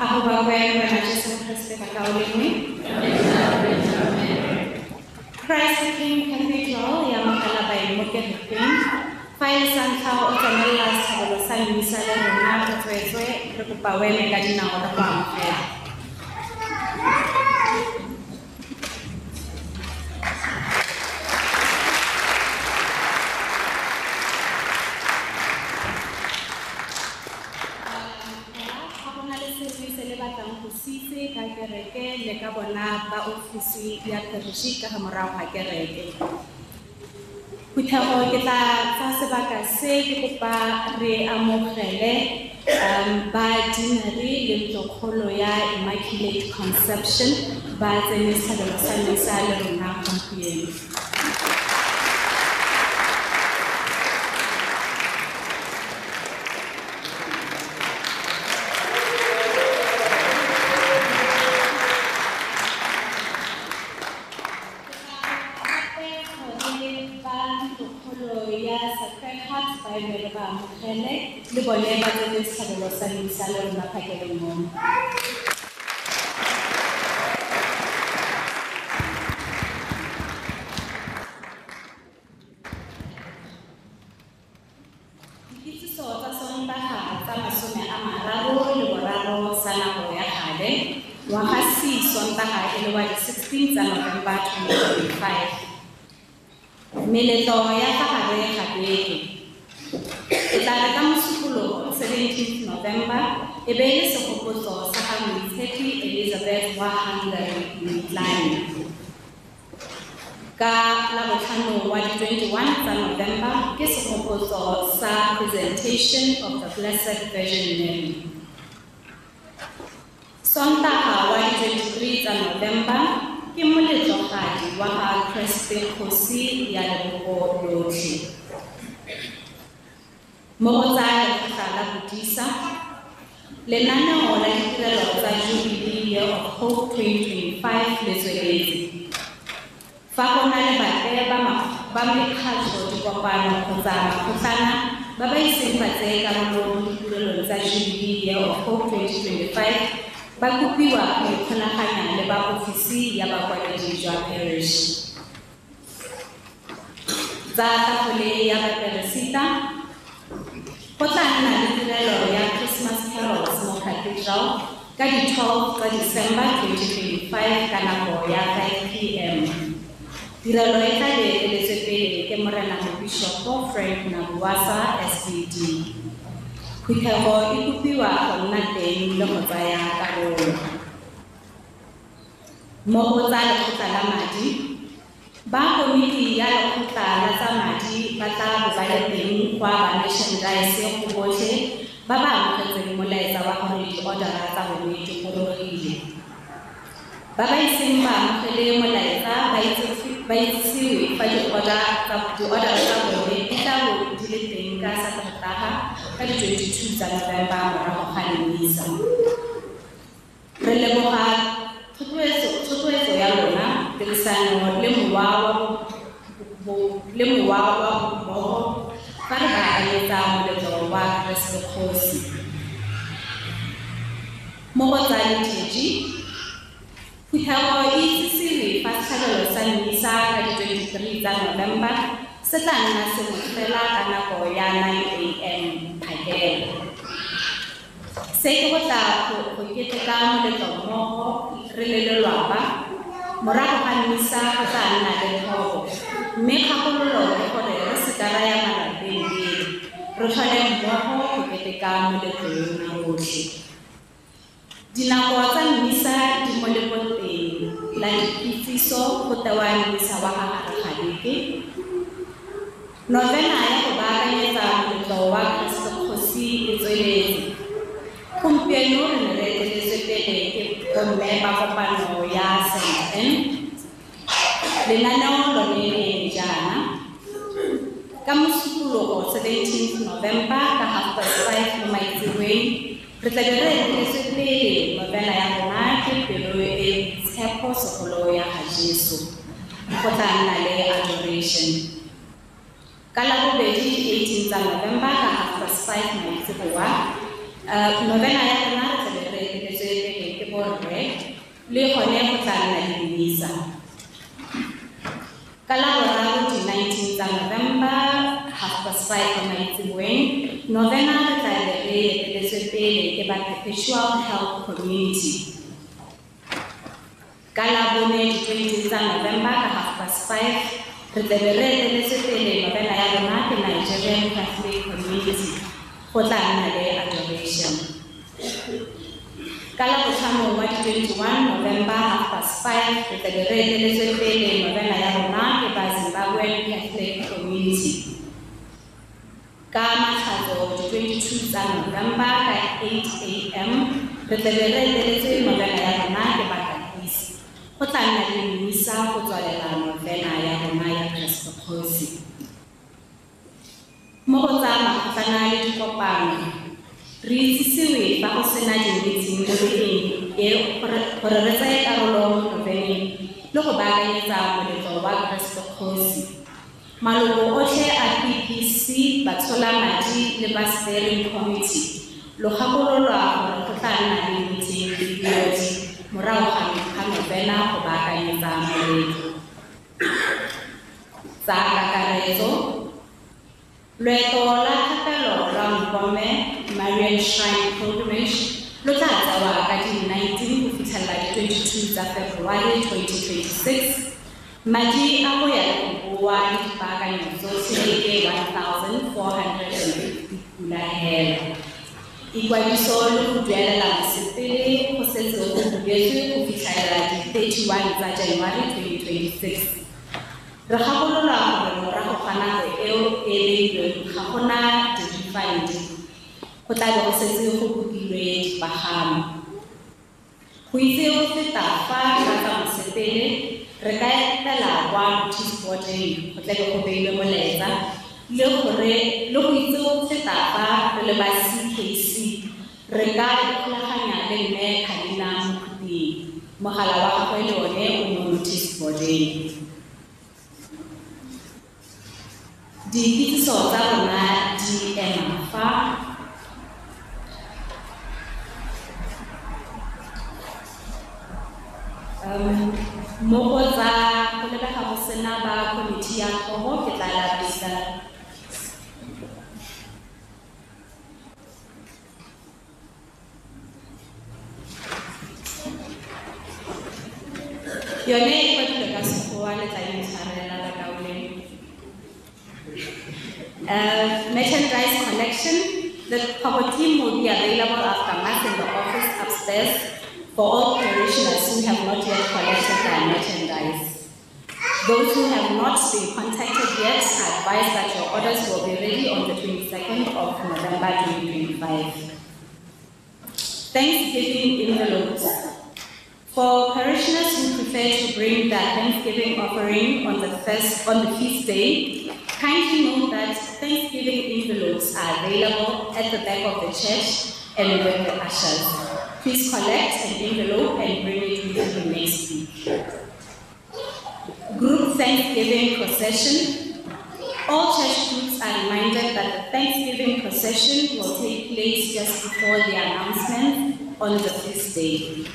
A go bakwe Morena Jesu Kriste bakaulengwe. Christ the King Cathedral ya amogela baeng mo kerekeng. Fa e le sa ntlha o tsenelela setlhabelo sa mmisa le rona go tsweetswe re kopa o eme ka dinao re go amogela. Ga go na le sengwe se le batlang go se itse ka kereke le ka bona ba ofisi ya parish ka ga morago ga kereke. Phuthego ke tla tsaya sebaka se ke kopa re amogele ba deanery le ntlokgolo ya Immaculate Conception ba tsene setlhabelo sa misa le rona gompieno. Gape gore ba ntlokgolo ya Sacred Heart ba eme re ba amogele le bone ba tsene setlhabelo sa misa le rona phakeleng mono. Dikitsiso tsa Sontaga tsa 33 sa nako ya gale, ngwaga C Sontaga e le wa di-16 tsa November 2025. Meletlo ya fa gare ga beke e tla re ka Mosupologo 17 November e be e le segopotso sa ga Moitshepi Elizabeth wa Hungary Moitlami. Ka Labotlhano wa di-21 tsa November ke segopotso sa Presentation of the Blessed Virgin Mary. Sontaga wa di-23 tsa November ke moletlogadi wa ga Kreste Kgosi ya lebopo lotlhe. Mo go tsa lekgotla la bodisa, lenaneo la ditirelo tsa Jubilee Year of Hope 2025 le tsweletse. Fa go na le bape ba mekgatlho, dikopano kgotsa makgotlana ba ba iseng ba tseye karolo mo ditirelong tsa Jubilee Year of Hope 2025 ba kopiwa go ikgolaganya le ba ofisi ya bakwaledi jwa parish. Tsa tafole ya baperesita, go tla nna le tirelo ya Christmas carols mo Cathedral ka di-12 tsa December 2025 ka nako ya 5 p.m. Tirelo e tla be e eteletswe pele ke Morena Mobishopo Frank Nabuasa SVD. Phuthego e kopiwa go nna teng le go tsaya karolo. Mo go tsa lekgotla la madi, ba komiti ya lekgotla la tsa madi ba tla bo ba le teng go aba merchandise go botlhe ba ba amogetseng molaetsa wa gore di-order-a tsa bone di gorogile. Ba ba iseng ba amogele molaetsa ba itsisiwe fa di-order tsa bone di tla bo di le teng ka Sateretaga ka di-22 tsa November morago ga lemisa. Re leboga thotloetso ya lona, tirisano le mowa wa bommogo fa re baakanya baakanyetsa moletlo wa Keresete Kgosi. Mo go tsa liturgy, phuthego e itsisiwe fa setlhabelo sa mmisa ka di-23 tsa November se tla nna sengwe fela ka nako ya 9 a.m. phakela. Se ke go tla go keteka moletlo mmogo re le lelwapa. Morago ga mmisa go tla nna le thobo, mme kgakololo ke gore re seka ra ya malapeng pele, re tlhole mmogo go keteka moletlo yona rotlhe. Dinako tsa mmisa di mo leboteng la dikitsiso go tewa mmisa wa ga gare ga beke. Novena ya go baakanyetsa moletlo wa Keresete Kgosi e tsweletse. Gompieno re ne re eteletswe pele ke bomme ba kopano ya St. Anne. Lenaneo lone le eme jaana. Ka Mosupologo 17 November ka 5:30 mo maitseboeng, re tla be re eteletswe pele novena ya rona ke pelo e boitshepo segolo ya ga Jesu. Go tla nna le adoration. Ka Labobedi 18 tsa November ka 5:30 maitseboa, novena ya rona re tla be re eteletswe pele ke borre, le gone go tla nna le mmisa. Ka Laboraro di-19 tsa November 5:30 mo maitseboeng, novena re tla be re eteletswe pele ke ba Perpetual Health Community. Ka Labone di-20 tsa November ka 5:30, re tla be re eteletswe pele novena ya rona ke Nigerian Catholic Community. Go tla nna le adoration. Ka Labotlhano wa di-21 November 5:30, re tla be re eteletswe pele novena ya rona ke ba Zimbabwean Catholic Community. Ka Matlhatso di-22 tsa November ka 8 a.m., re tla be re eteletswe novena ya rona ke ba Katisi. Go tla nna le mmisa go tswalela novena ya rona ya Keresete Kgosi. Mo go tsa makgotlana le dikopano, re itsisiwe fa go sena di-meeting mo bekeng e gore re tseye karolo mo noveneng le go baakanyetsa moletlo wa Keresete Kgosi. Maloko otlhe a PPC, batsholamadi le ba steering committee lo gakololwa gore go tla nna le meeting le BOD morago ga novena go baakanyetsa moletlo. Tsa kakaretso, loeto la thapelo lwa Mpome Marian Shrine Pilgrimage lo tla tsewa ka di-19 go fitlhelela di-22 tsa February 2026. Madi a go ya le go boa le dipaakanyo tsotlhe ke 1,450 pula hela. Ikwadiso le go duelela mosepele go setse go buletswe go fitlhelela di-31 tsa January 2026. Re gakololwa gore morago ga nako eo e beilweng ga gona di-refund, go tla be go setse go bopilwe dipagamo. Go itse go feta fa ka tsa mosepele, re ka etela kwa notice board-eng go tla be go beilwe molaetsa, le go itse go feta fa re le ba CKC, re ka ikgolaganya le mme Khalina Mokhuting. Mogala wa gagwe le one o mo notice board-eng. Dikitsiso tsa rona di ema fa. Mo go tsa go lebega go sena ba komiti ya tlhogo, ke tla lapisa. Yone e kwadilwe ka Sekgowa, le tla intshwarela bakauleng. Merchandise collection. The Kgwebo team will be available after Mass in the office upstairs for all parishioners who have not yet collected their merchandise. Those who have not been contacted yet are advised that your orders will be ready on the 22nd of November 2025. Thanksgiving envelopes. For parishioners who prefer to bring their Thanksgiving offering on the feast day, kindly note that Thanksgiving envelopes are available at the back of the church and with the ushers. Please collect an envelope and bring it with you next week. Group Thanksgiving procession. All church groups are reminded that the Thanksgiving procession will take place just before the announcement on the feast day.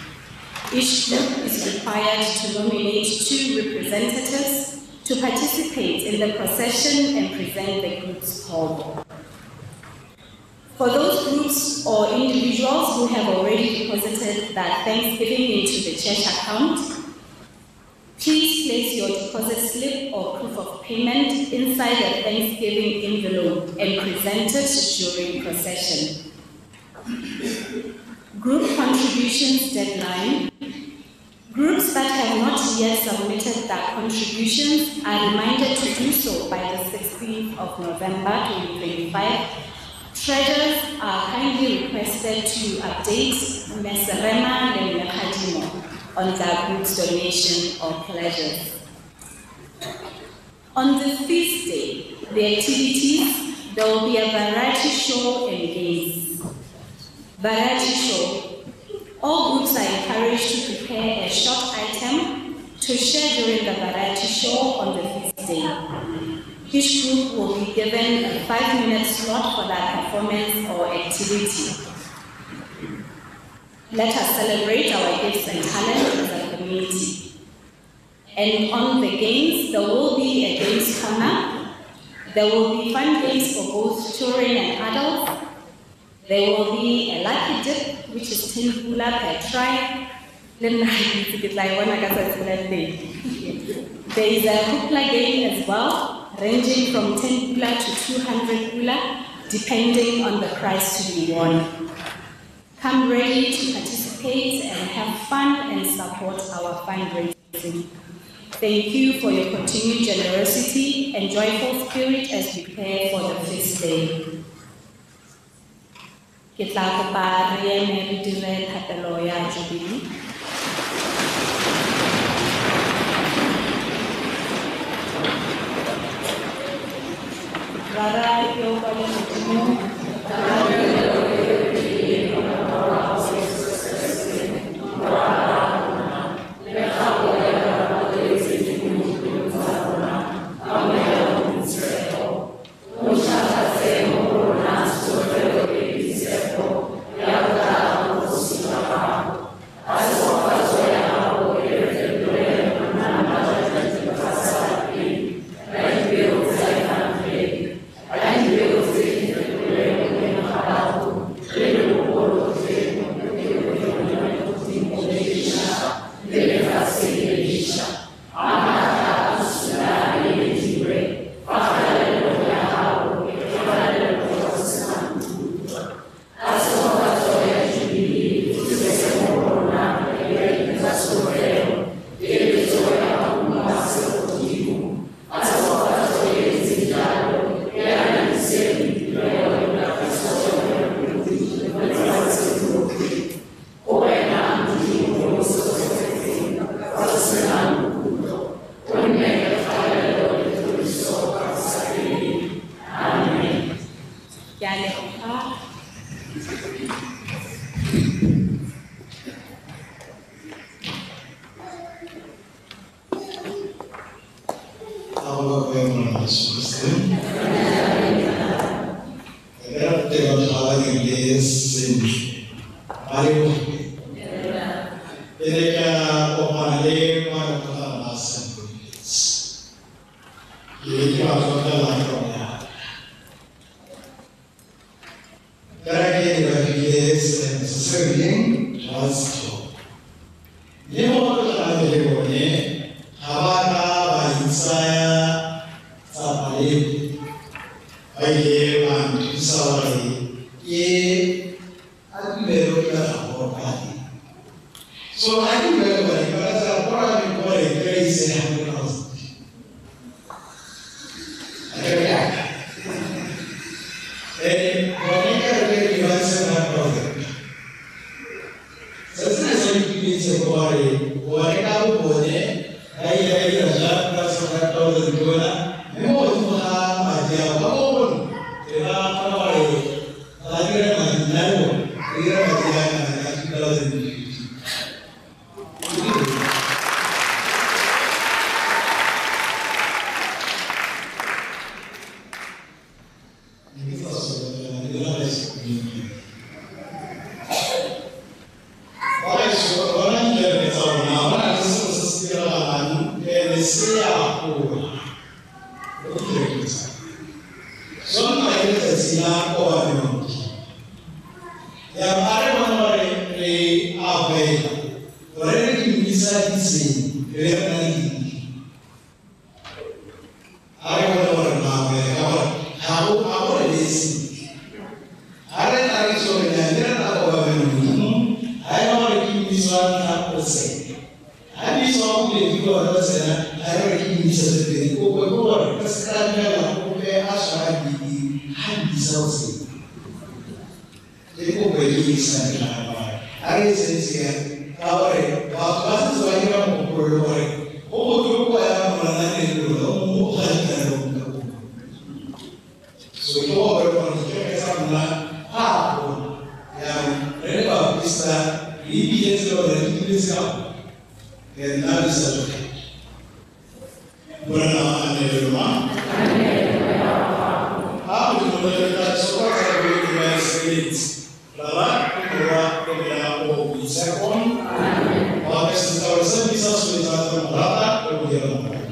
Each group is required to nominate 2 representatives to participate in the procession and present the group's call. For those groups or individuals who have already deposited their Thanksgiving into the church account, please place your deposit slip or proof of payment inside the Thanksgiving envelope and present it during procession. Group contributions deadline. Groups that have not yet submitted their contributions are reminded to do so by the 16th of November 2025. Treasurers are kindly requested to update Meserema and Mekadimo on their group's donation or pledges. On the feast day, the activities, there will be a variety show and games. Variety show. All groups are encouraged to prepare a short item to share during the variety show on the feast day. Each group will be given a 5-minute slot for their performance or activity. Let us celebrate our gifts and talents as a community. And on the games, there will be a games corner. There will be fun games for both children and adults. There will be a lucky dip, which is 10 pula per try. There is a hoopla game as well, ranging from 10 pula to 200 pula, depending on the prize to be won. Come ready to participate and have fun and support our fundraising. Thank you for your continued generosity and joyful spirit as we prepare for the feast day. Ke tla kopa re eme re dire thapelo ya Jubilee. Rara yo kwa lehodimong, So I think everybody, but as a part of it, there is a 100,000. Jesu. Ba dikereke tsa rona ba na le selo se se diragalang ene se ya gola mo dikerekeng tsa Sontaga ke letsatsi la kobamelo Modimo. Jaanong a re bone gore re availa gore re di-mmisa ditseng re be re na le dintlo. A re bone gore re availa ka gore ga go re beye sentle. Ga re tla re itse gore nnyaa mme re na kobamelo Modimo ga e le gore ke mmisa wa ntlha o tsena. Ga mmisa wa bobedi ke one o tsena ga e gore ke mmisa tse pedi kopo ke gore re se ka dumela ope a tshwara meeting ga mmisa o tsena. Ke kopo e ke e isang ke nagana gore ga re e tsentse ka gore batho ba setse ba dira mogopolo le gore go botlhoko ya morana le lona mo ga dikanong ka kopo. So ke go gore gore dikereke tsa rona ga a gola. Jaanong re le baprista re ipiletse gore re ipiletse ka go re nna re sa tsoge. Morena a nne le lona. A Modimo le tla tshoka ka re ba experience. Rara, Morwa le Moya o o Boitshepo. Amen. Ba se tsa re se bisa swetsa tsa morata le go dira morata.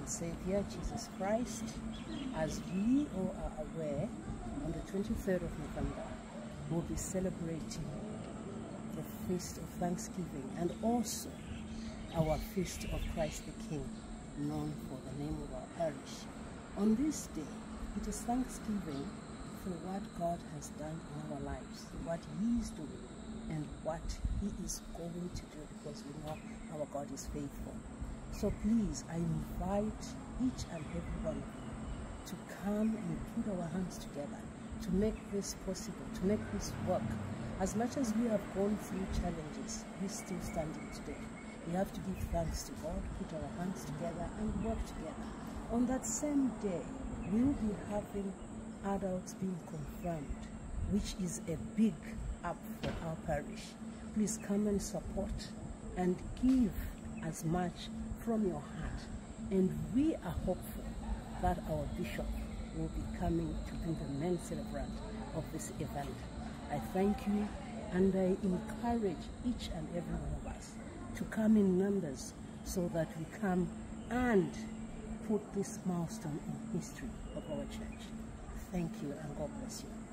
Savior Jesus Christ. As we all are aware, on the 23rd of November, we'll be celebrating the Feast of Thanksgiving and also our Feast of Christ the King, known for the name of our parish. On this day, it is Thanksgiving for what God has done in our lives, what He is doing, and what He is going to do, because we know our God is faithful. So please, I invite each and every one of you to come and put our hands together to make this possible, to make this work. As much as we have gone through challenges, we're still standing today. We have to give thanks to God, put our hands together and work together. On that same day, we will be having adults being confirmed, which is a big up for our parish. Please come and support and give as much from your heart. And we are hopeful that our bishop will be coming to be the main celebrant of this event. I thank you, and I encourage each and every one of us to come in numbers so that we come and put this milestone in history of our church. Thank you, and God bless you.